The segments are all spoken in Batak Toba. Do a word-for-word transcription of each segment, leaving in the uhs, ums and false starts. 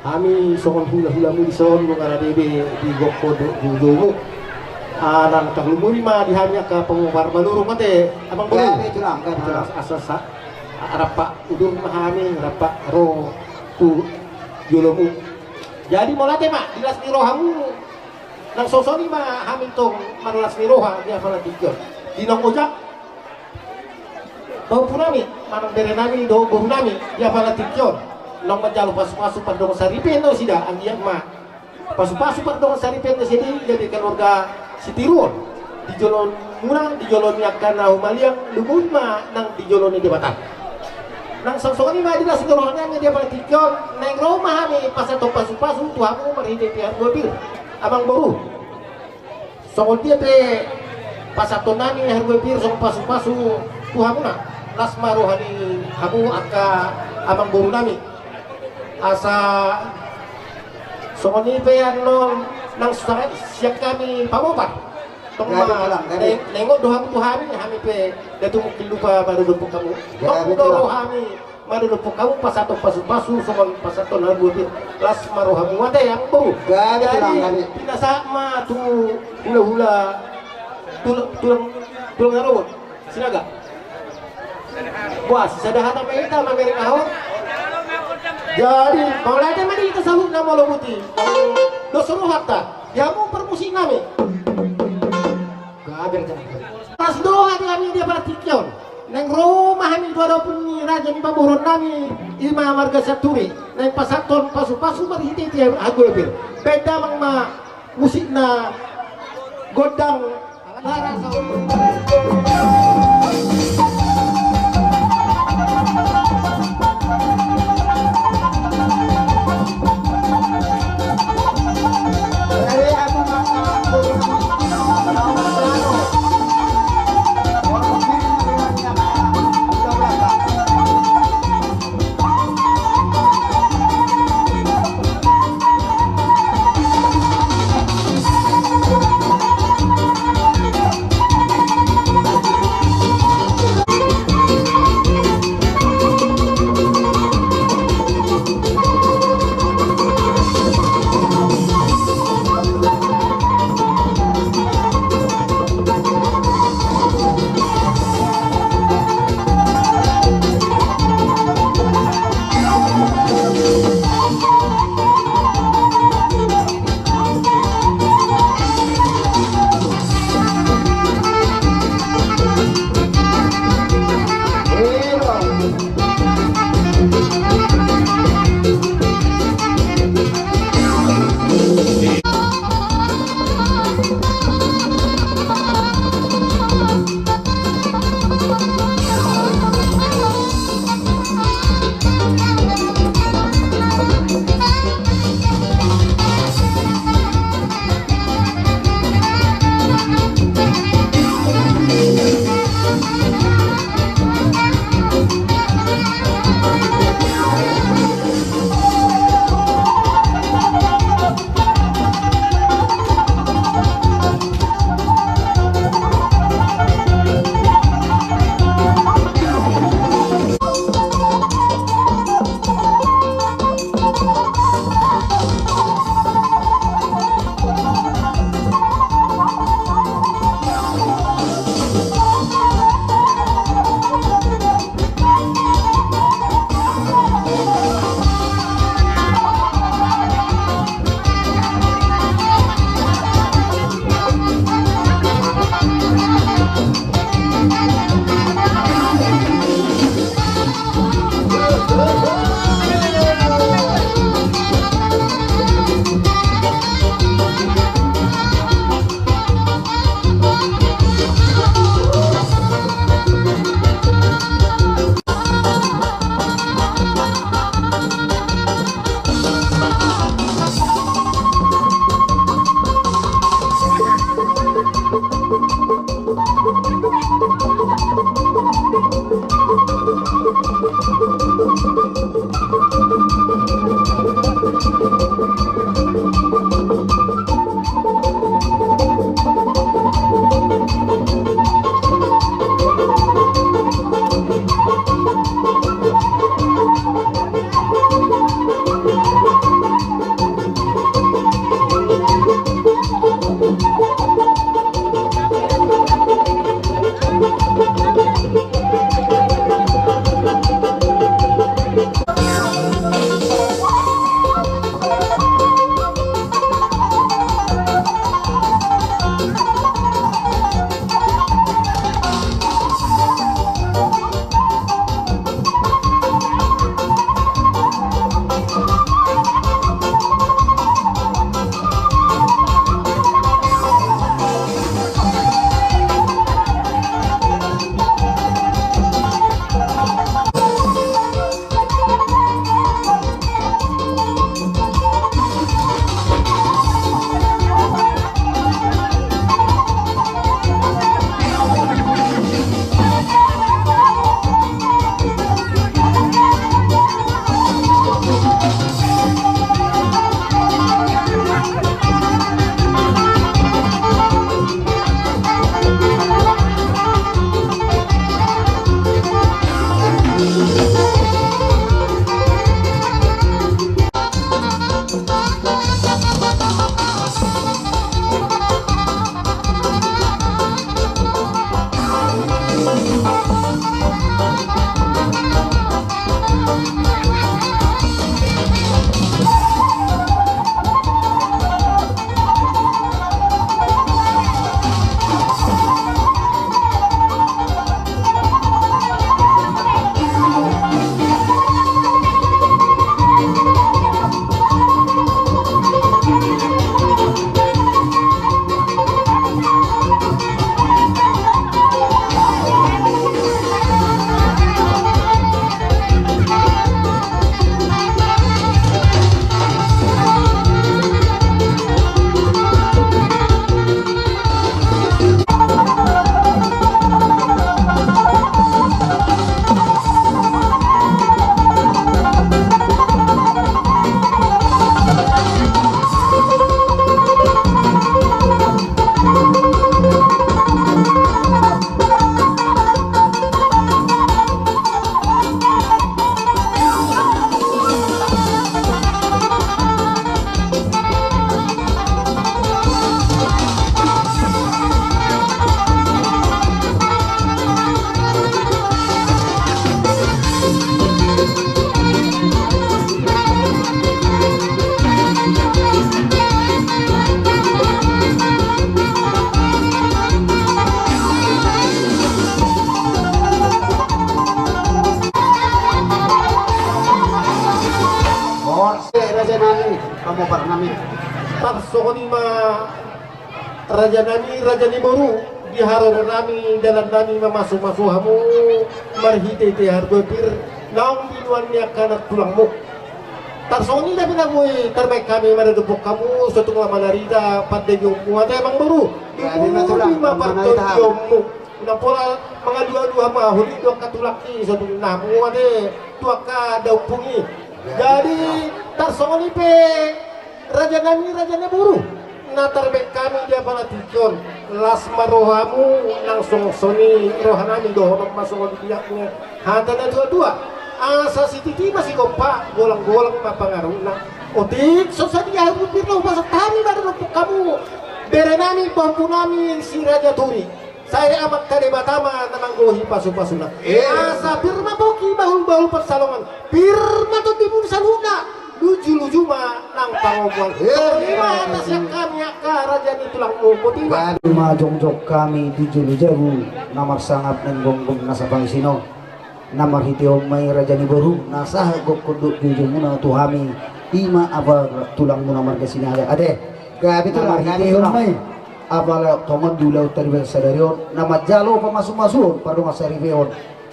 Hami songon hula-hulamu dison, nunga rade be di gokhon do-, do-, domu. Ah, nang tarlumobi ma di hami angka pangombar malurung ate, Amang Boru. Gabe tulang, gabe tulang. Ah, asa sa-, rap udur ma hami, rap ro tu jolomu. Jadi mauliate ma di las ni rohamu. Nang songon i ma hami tong marlas ni roha di apala tingki on. Di naung ojak pahompu nami manang bere nami dohot boru nami di apala tingki on, naung manjalo pasu-pasu pardongan saripeon nasida, anggiat ma pasu-pasu pardongan saripeon nasida i gabe keluarga sitiruon di jolomuna, di jolo ni angka na humaliang, lumobi ma nang di jolo ni Debata. Nang songon i ma di las ni roha nami di apala tingki on, naeng ro ma hami pasahathon pasu-pasu tu hamu marhite pihak dua pir, Amang Boru. Songon dia pe pasahaton nami harbue pir songon pasu-pasu tu hamuna, las ma roha ni hamu angka amang boru nami. Asa songon i pe annon nang sa-, sian hami pamopar. Tong ma, gabe tulang, gabe. Naeng, naeng ro do hamu tu hami, hami pe datu mungkin lupa baru dompok hamu. Gabe tulang. Tong do ro hami. Mari dompok hamu pasahathon pasu-pasu songon pasahaton harbue pir, las ma rohamu ate, Amang Boru. Gabe tulang, gabe. Jadi pinasahat ma tu hula-hula tulang, tulang, tulang na robot Sinaga. Boa, sisada hata ma hita mamereng ahu. Jadi mauliate ma di hita saluhutna molo boti. Dos rohanta di hamu parmusik nami. Gabe tulang. Las do hami di apala tingki on. Naeng ro ma hami tu adopan ni raja ni pamoruon nami, i ma marga Sianturi. Naeng pasahathon pasu-pasu marhite harbue pir. Baen damang ma musikna gondang. Raja nami, pamobar nami. Tarsongon i ma raja nami, raja ni boru, di haroro nami, dalan nami mamasumasu hamu marhitehite harbue pir naung binoan ni angka na tulangmu. Tarsongon i na boi tarbaen hami maradophon hamu, so tung lam manarida pandaionmu ate amang boru. Di ma partondionmu. Unang pola mangalualu hamu, uli do angka tulang i, so tung na hamu ate tu angka daompung i. Jadi tarsongon i pe raja nami, raja ni boru, na tarbaen hami di apala tingki on, las ma rohamu nang songon i roha nami, dohonon ma songon biakna hata na tuatua. Asa sititi ma sigompa, golanggolang ma pangarahutna. Otik so sadia harbue pir na hupasahat hami maradophon hamu, bere nami, pahompu nami si Raja Turi. Sai Amanta Debata ma na manggohi pasupasuna. Asa pir ma pongki bahulbahul pansalongan, pir ma tondimuna saluhutna, lujuluju ma nang pangomoan. Tondimu ma hata sian hami angka raja ni tulangmu. Botima. Baen ma jongjong hami tu jolojabu na marsangap nang gomgom na sapangisingon. Na marhite on ma i raja ni boru, na sahat gokkon dohot jojomuna tu hami, i ma apala tulangmuna marga Sinaga. Ate. Gabe tulang, gabe tulang. Na marhite on ma i apala tongon di ulaonta di bagasan sadari on na manjalo pamasumasuon pardongan saripeon,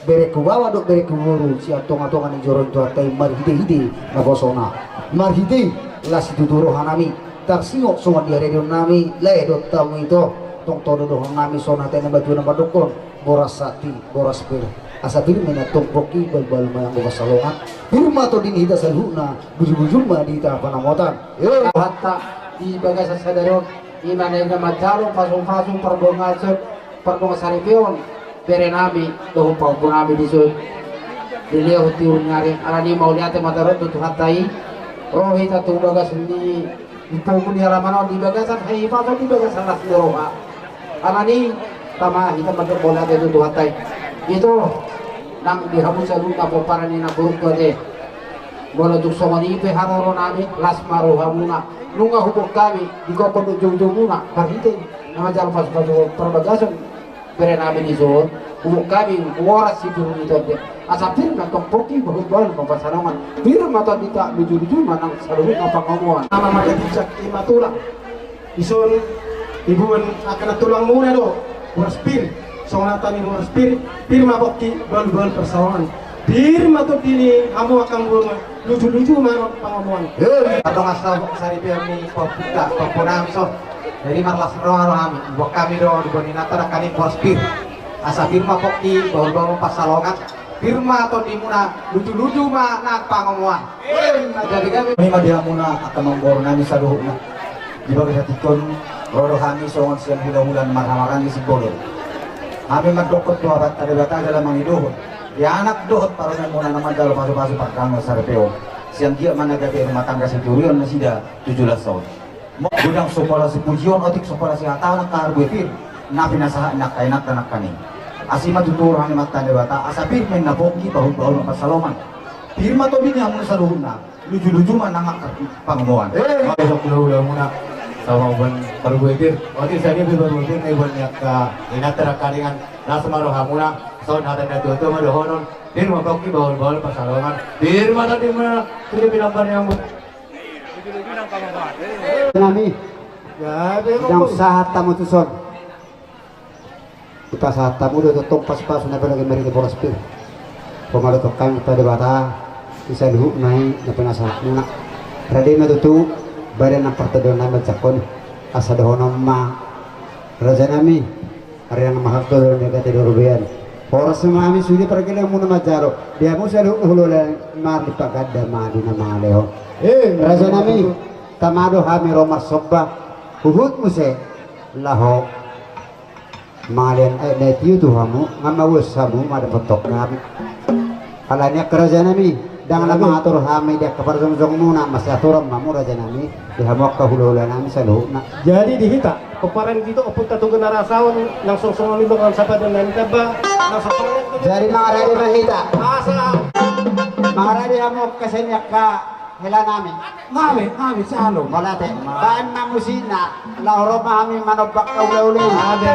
berengku baoa dohot berengku boru sian tongatonga ni joro ni Tuhanta i marhitehite naposona. Marhite i las situtu roha nami, tarsingot songon di haredeon nami, lae dohot hamu ito. Tong todo dohonon nami songon hata ni natuatua na mandokkon, boras santi, boras pir. Asa pir ma i nantong pongki, bahulbahul ma i anggo pansalongan. Pir ma tondi ni hita saluhutna, bujur-bujur ma di hita panamotan. Rohanta di bagasan sadari on, i ma na manjalo pasupasu pardongan, pardongan saripeon bere nami dohot pahompu nami dison. Dilehon tiur ni ari, alani i mauliate ma taruhon tu Tuhanta i. Ro hita tu bagas ni, di pogu ni alaman on, di bagasan hahipason, di bagasan las ni roha. Alani i Tama hita mandok mauliate tu Tuhanta i. Ito nang di hamu saluhutna pomparan ni na buruk bate. Molo tung songon i pe haroronami, las ma rohamuna. Nunga huboan hami di gokhon dohot joujoumuna marhite na manjalo pasupasu parbagason berenami di son. Huboan hami huoras sipir ni tondi, asa pir ma tong pongki bahulbahul ma pansalongan. Pir ma tondinta, lujuluju ma nang saluhutna pangomoan. Ama marga Tincak i ma tulang. Dison iboan angka na tulangmuna do boras pir. Songon hata ni boras pir, pir ma pongki bahulbahul pansalongan. Pir ma tondi ni hamu angka na boru, lujuluju ma nang pangomoan. Adong asa saripeon ni pahompunta, pahompunami son. Jadi marlas roha do hami, huboan hami do diboan inanta nangkaning boras pir. Asa pir ma pongki bahulbahul pansalongan. Pir ma tondimuna, lujuluju ma nang pangomoan. Jadi hami, hami ma di hamuna angka amangborunami saluhutna. Di bagasan tingki on ro do hami songon sian hulahula na marhamaranggi Simbolon. Hami mandokkon tu Amanta Debata jala mangidohon di anak dohot parumaenmuna na manjalo pasupasu pangkalangan saripeon. Sian dia ma na gabe rumah tangga siturion nasida tu joloan on. Godang so pola sipujion, otik so pola sihataon angka na boi pir na pinasahat ni angka inanta nangkaning. Asi ma tutu roha ni Amanta Debata asa pir ma ninna pongki bahulbahul ma pansalongan. Pir ma tondi ni hamu saluhutna, lujuluju ma nang angka pangomoan. Asa hulahula muna sama umbahen parbue pir. Otik sadia pe parbue pir na iboan ni angka inanta nangkaningan, las ma rohamuna. Songon hata ni natuatua ma dohonon: Pir ma pongki bahulbahul pansalongan. Pir ma tondimuna, sude pinambar ni ambu. Nami. Ndang sahat hamu tuson. Dipasahat hamu do tongtong pasupasu na apalagi marhite boras pir. Pamolohon hami tu Debata di saluhutna i na pinasahatmuna. Rade ma tutu badan na partondionnami manjangkon. Asa dohonon ma, rajanami. Ari nang mahalto do na gate di robean. Horas ma hami sude pargellenmuna manjalo. Di hamu saluhutna hulahula, marlipatganda ma di na mangalehon. Rajanami, tama do hami ro marsomba. Huhut muse laho mangalehon aek na tio tu hamu, nga mauas hamu mandapothon hami. Alani i angka rajanami, ndang na mangatur hami di angka parjongjongmuna, masiaturan ma hamu rajanami, di hamu angka hulahulanami saluhutna. Jadi di hita pomparan i, Ompunta Toga na Rasaon, nang songon i do nang sapadan na nitamba, nang songon i. Jadi mangarade ma hita. Asa mangarade hamu angka sian angka helanami. Ngabe, ngabe, salo. Mauliate. Baen ma musikna, laho ro ma hami manomba angka hulahula i. Ngabe.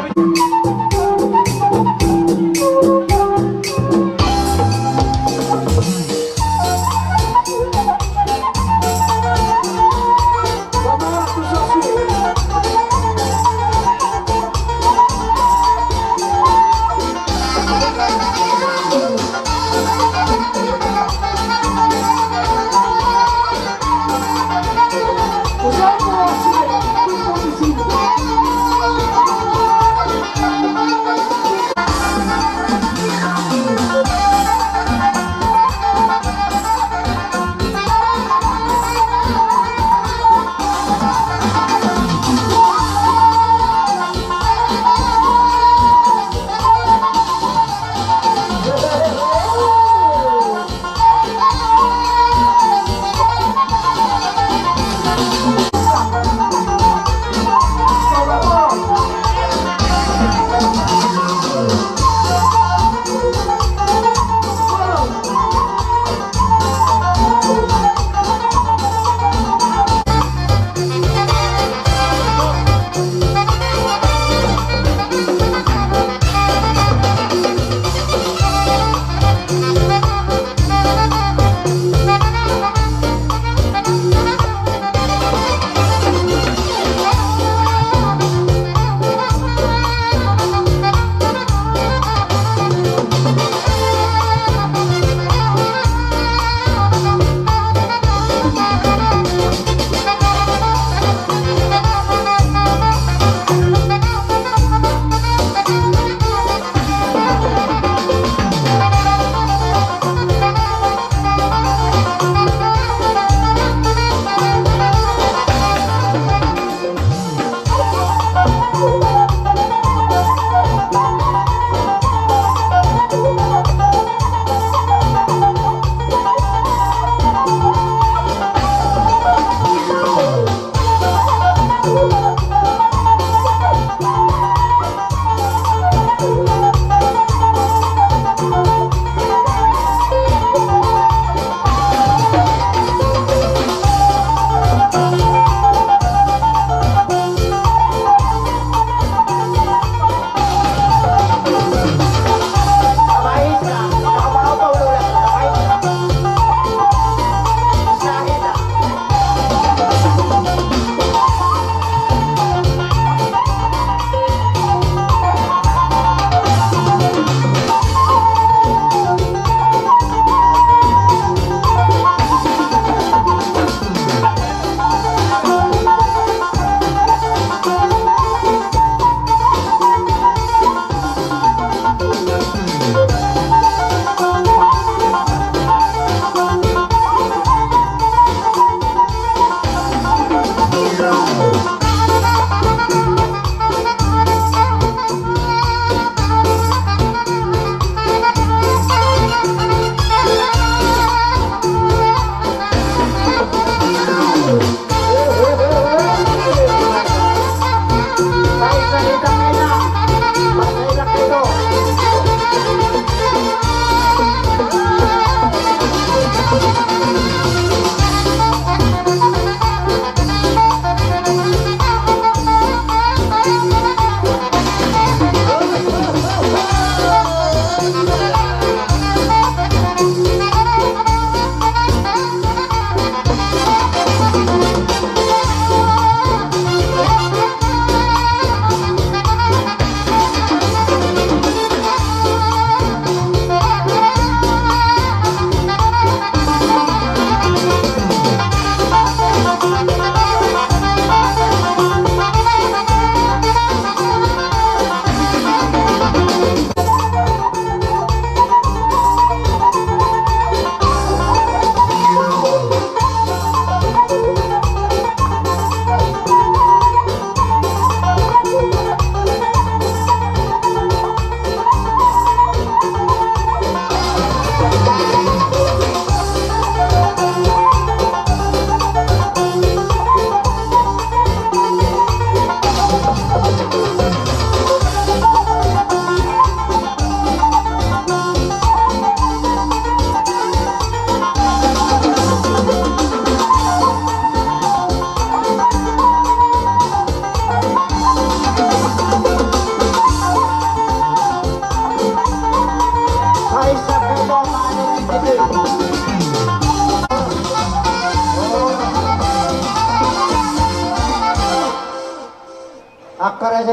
Angka raja